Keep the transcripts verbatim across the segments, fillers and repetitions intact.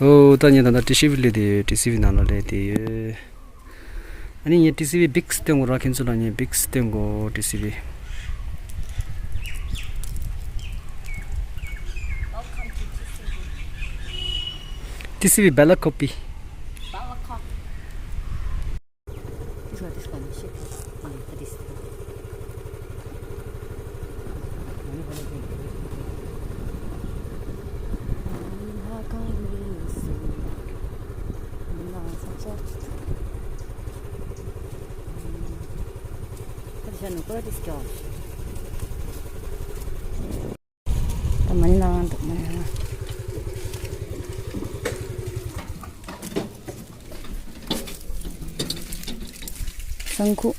ཨོ་ད་ངས་ད་ལྟ་ཊི་སི་ཝི་སླེབས་བསྡད་ཡོད། ཊི་སི་ཝི་ནང་ལ་སླེབས་བསྡད་ཡོད། ཨ་ནི་ངས་ཊི་སི་ཝི་བིག་སི་སྟོན་དགོས་ར། ཁྱེད་ཚོ་ལ་ངས་བིག་སི་སྟོན་དགོས། ཊི་སི་ཝི། ཊི་སི་ཝི་བེ་ལ་ཀོ་པི། This one, this one, shit. Mm, this. ད་མ་ཎི་བླངས་འདུག་མ་ཎི་བླངས། གསང་ཁུག་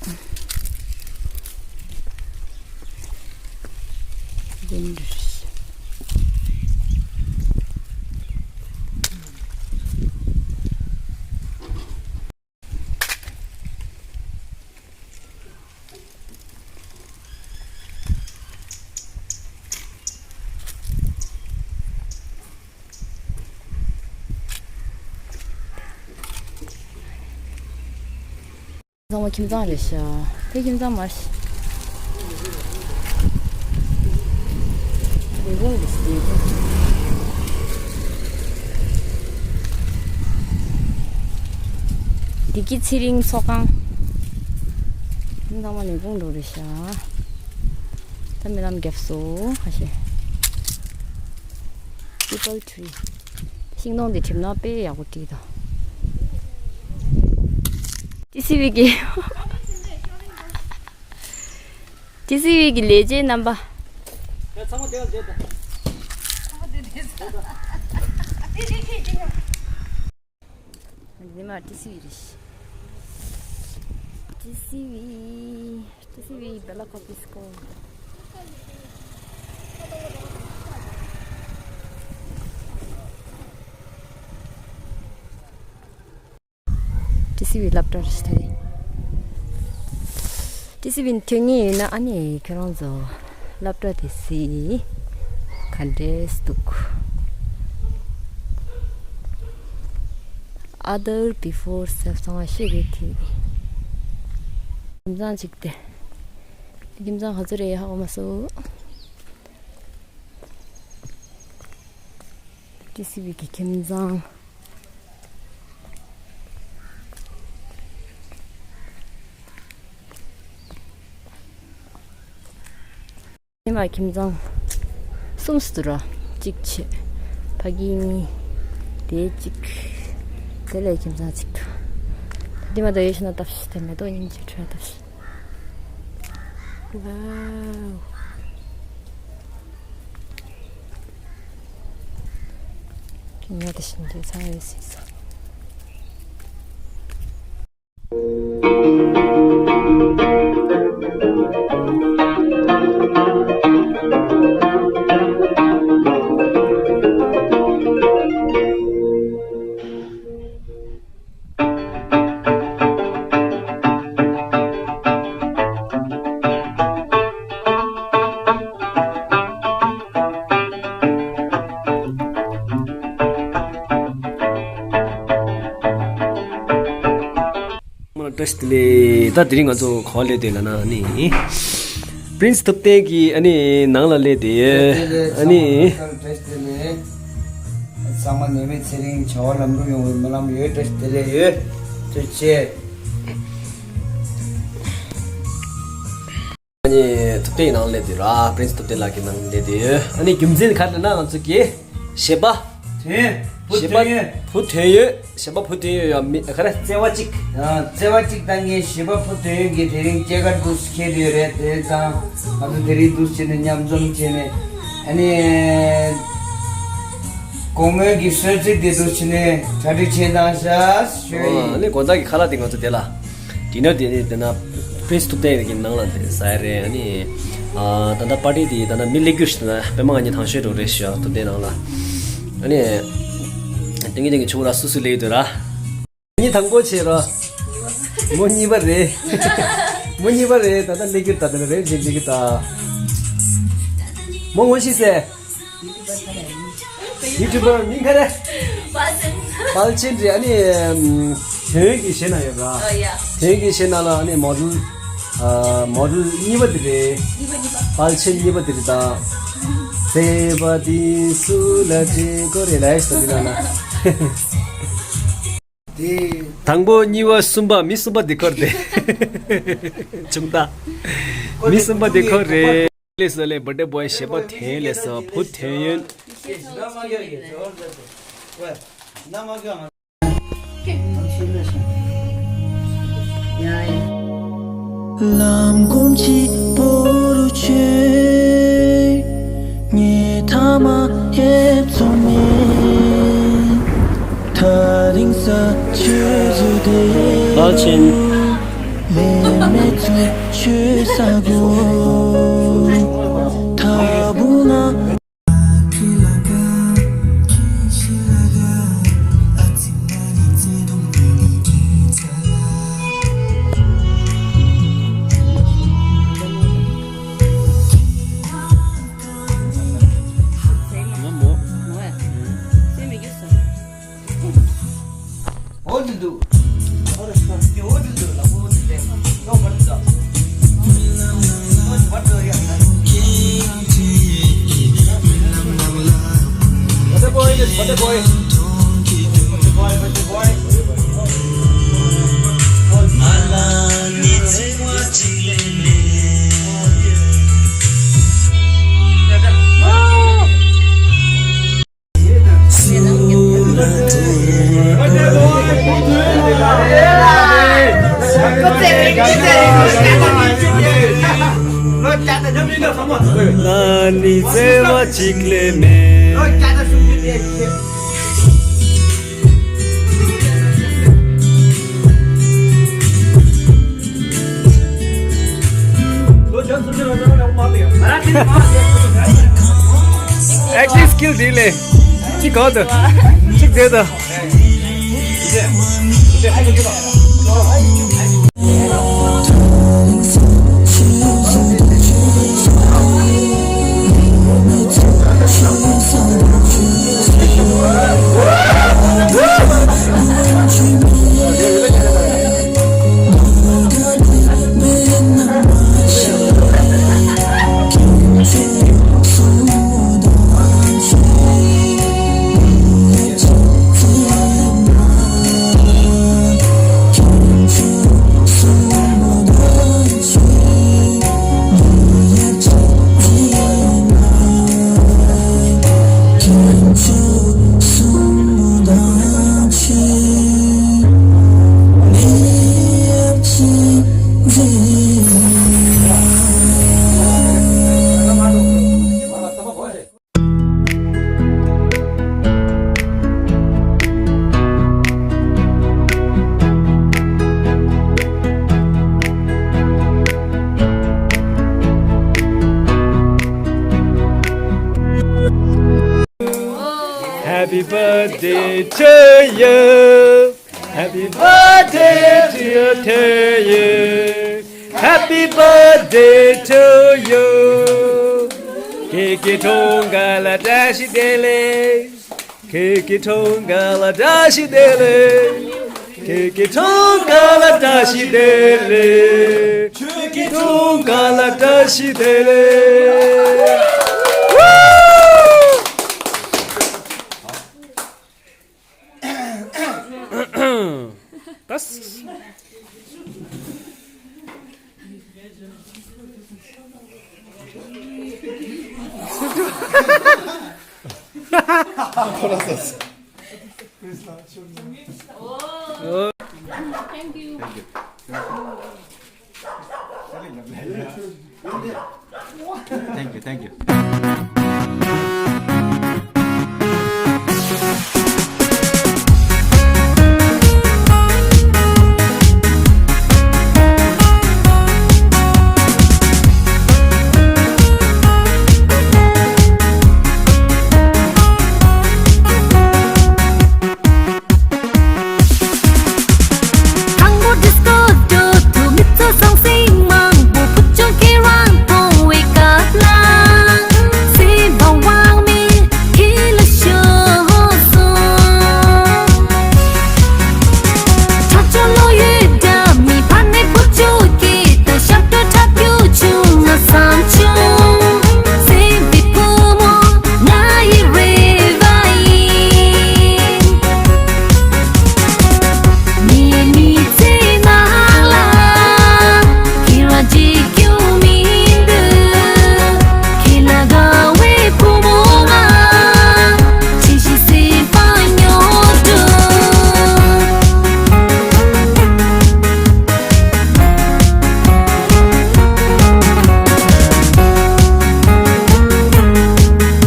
ཚང་མ་ཁྱིམ་ཚང་རེད་ཤག་དེ་ཁྱིམ་ཚང་མ་རེད་ཤག་ལས་ཁུངས་རེད་ཤག་ལས་ཁུངས། བདེ་སྐྱིད་ཚེ་རིང་ཚོགས་ཁང་། ཁྱིམ་ཚང་མ་ལས་ཁུངས་འགྲོ་རེད་ཤག་ད་རྨི་ལམ་བརྒྱབ་སོང་ཁ་ཤས། People tree། ཤིང་སྡོང་འདི་བྲིས་ན་དཔེ་ཡག་པོ་བྲིས་དང་། ཊི་སི་ཝི་གི། ཊི་སི་ཝི་གི་ལས་བྱེད་རྣམ་པ། ཡ་ཚང་མ་དེ་བ་བྱེད་དང་། འདི་མ་ཊི་སི་ཝི་རེད། ཊི་སི་ཝི། ཊི་སི་ཝི་བེ་ལ་ཀོ་པི་སྐོར། ཊི་སི་ཝི་སློབ་གྲྭ་རེད་ད་རེད། ཊི་སི་ཝི་ཐོན་མཁན་ཡོད་ན་ཨ་ནི་ཁྱོད་རང་ཚོ་སློབ་གྲྭ་དེ་གཟིགས། ག་འདྲས་འདུག Other before self ཚང་མ་ཤེས་དགོས་དེ། ཁྱིམ་ཚང་གཅིག་དེ། ཁྱིམ་ཚང་ག་ཚོད་རེད་ཧ་གོ་མ་སོང་། ཊི་སི་ཝི་གི་ཁྱིམ་ཚང་། ཉི་མ་ཁྱིམ་ཚང་གསུམ་སུ་ར། གཅིག་བྱས། ཕ་གི་གཉིས། དེ་གཅིག་དེ་ལས་ཁྱིམ་ཚང་གཅིག་ཉི་མ་ད་ཡོད་ཤི་ན་སྟབས་ཤི་དེ་མེ་ཏོག་སྙིང་རྗེ་ཁྲོད་སྟབས་ཤི། Wow. ཉོ་དེ་བཞིན་དུ་ཚང་ཡོད་སྲིད་ས། བཀྲ་ཤིས་བདེ་ལེགས། ད་དེ་རིང་ང་ཚོ་ག་པར་སླེབས་བསྡད་ལབ་ན་ནི། Prince ཐུབ་བསྟན་གྱི་ཨ་ནི་ནང་ལ་སླེབས་བསྡད་ཡོད། ཨ་ནི། བཀྲ་ཤིས་བདེ་ལེགས། ཚང་མ་ནད་མེད་ཚེ་རིང་བྱ་བ་ལམ་འགྲོ་ཡོང་བའི་སྨོན་ལམ་ཡོད། བཀྲ་ཤིས་བདེ་ལེགས་ཡོད། ཐུགས་རྗེ་ཆེ། ཨ་ནི་ཐུབ་བསྟན་ནང་སླེབས་དུས་ར། Prince ཐུབ་བསྟན་ལགས་ཀྱི་ནང་སླེབས་དུས། ཨ་ནི་རྒྱུ་མཚན་ག་རེ་ན་ང་ཚོ་གི་གཞས་པ། དོན་བུ་གཞས་པ་དོན་ཡོད། བུ་དོན་ཡོད། གཞས་པ་བུ་དོན་ཡོད་ཡ་མི་ག་རེ་བརྩེ་བ་གཅིག་ཡང་བརྩེ་བ་གཅིག་བཏང་མཁན་གཞས་པ་བུ་དོན་ཡོད་ཀྱི་དེ་རིང་སྐྱེས་སྐར་དུ་འཁེལ་དུ་ཡོད་རེད། དེ་ཙང་ང་ཚོ་དེ་རིང་འདུ་བྱས་ནས་མཉམ་འཛོམས་བྱས་ནས་ཨ་ནི། དགོང་མོའི་གི་གསོལ་ཚིགས་དེ་འདུ་བྱས་ནས་གྲ་སྒྲིག་བྱས་བཏང་ཤག་ཞུ་ཡིན། ཨ་ནི་དགོང་དག་གི་ཁ་ལག་དེ་ང་ཚོ་དེ་ལ། ཌི་ནར་དེ་ནི་དེ་ན་Prince ཐུབ་བསྟན་གྱི་ནང་ལ་དེ་ཟ་ཡ་རེད། ཨ་ནི་ཨ་ད་ལྟ་པར་ཊི་དེ་ད་ལྟ་མི་སླེབས་རྒྱུ་ཞིག་ན་པད་མ་ང་གཉིས་དང་ཤོས་འགྲོ་རེད་ཤག་ཐུབ་བསྟན་ནང་ལ། ཨ་ནི་ཏིང་ངེ་འཛིན་གྱི་ཆུ་བོ་ར་སུ་སུ་སླེབས་ཡོད་དུས་ར། ངས་དང་པོ་བྱས་ར། མོ་གཉིས་པ་རེད། མོ་གཉིས་པ་རེད། ད་ལྟ་སླེབས་རྒྱུ་ད་ལྟ་རེད་ཅེས་འདྲི་གི་ད། མོ་ངོ་ཤེས་སེ། ཡུ་ཊུབ་པར་མིང་ག་རེ། དཔལ་ཆེན། དཔལ་ཆེན་རེད། ཨ་ནི་ཨམ། དོན་གྱི་གཞས་ནང་ཡོད་ར། ཨ་ཡ། དོན་གྱི་གཞས་ནང་ལ་ཨ་ནི་མོ་ཌེལ། ཨ། མོ་ཌེལ་གཉིས་པ་དེ་རེད། གཉིས་པ་གཉིས་པ། དཔལ་ཆེན་གཉིས་པ་དེ་རེད་ད། བརྩེ་བ་འདི་སུ་ལ་སྤྲད་དགོས་རེད་ལབ་ཡ་ཞིག་འདུག་དེ་ནང་ན། དེ། དང་པོ་གཉིས་པ་གསུམ་པ་མི་གསུམ་པ་དེ་ཁོ་རེད། ཆུང་མདའ། མི་གསུམ་པ་དེ་ཁོ་རེད། ལེ་སོ་ལེ། བར་ཌེ་བོའི་གཞས་པ་དོན་ལེ་སོ། བུ་དོན་ཡོན། ལམ་སྒོམ་གཅིག་པོ་རུ་བྱོས། ངས་ཐ་མ་ཡེབ་ཚོང་ནས། ཐག་རིང་ས་ཆུ་བཟོ་དེ། ལ་ཆེན། ལས་མེད་ཚུལ་ཆོས་ས་གོ། ཐག་བུ་ང་། ལ་ནི་བརྩེ་བ་གཅིག་ལས་མེད། Acting skill དེ་ལས་གཅིག་གོ་དང་གཅིག་བསྡད་དང་། Happy birthday to you. Happy birthday to you, to you. Happy birthday to you. ཁྱེད་ཀྱི་འཁྲུངས་སྐར་ལ་བཀྲ་ཤིས་བདེ་ལེགས། ཁྱེད་ཀྱི་འཁྲུངས་སྐར་ལ་བཀྲ་ཤིས་བདེ་ལེགས། ཁྱེད་ཀྱི་འཁྲུངས་སྐར་ལ་བཀྲ་ཤིས་བདེ་ལེགས། ཁྱེད་ཀྱི་འཁྲུངས་སྐར་ལ་བཀྲ་ཤིས་བདེ་ལེགས། Thank you, thank you.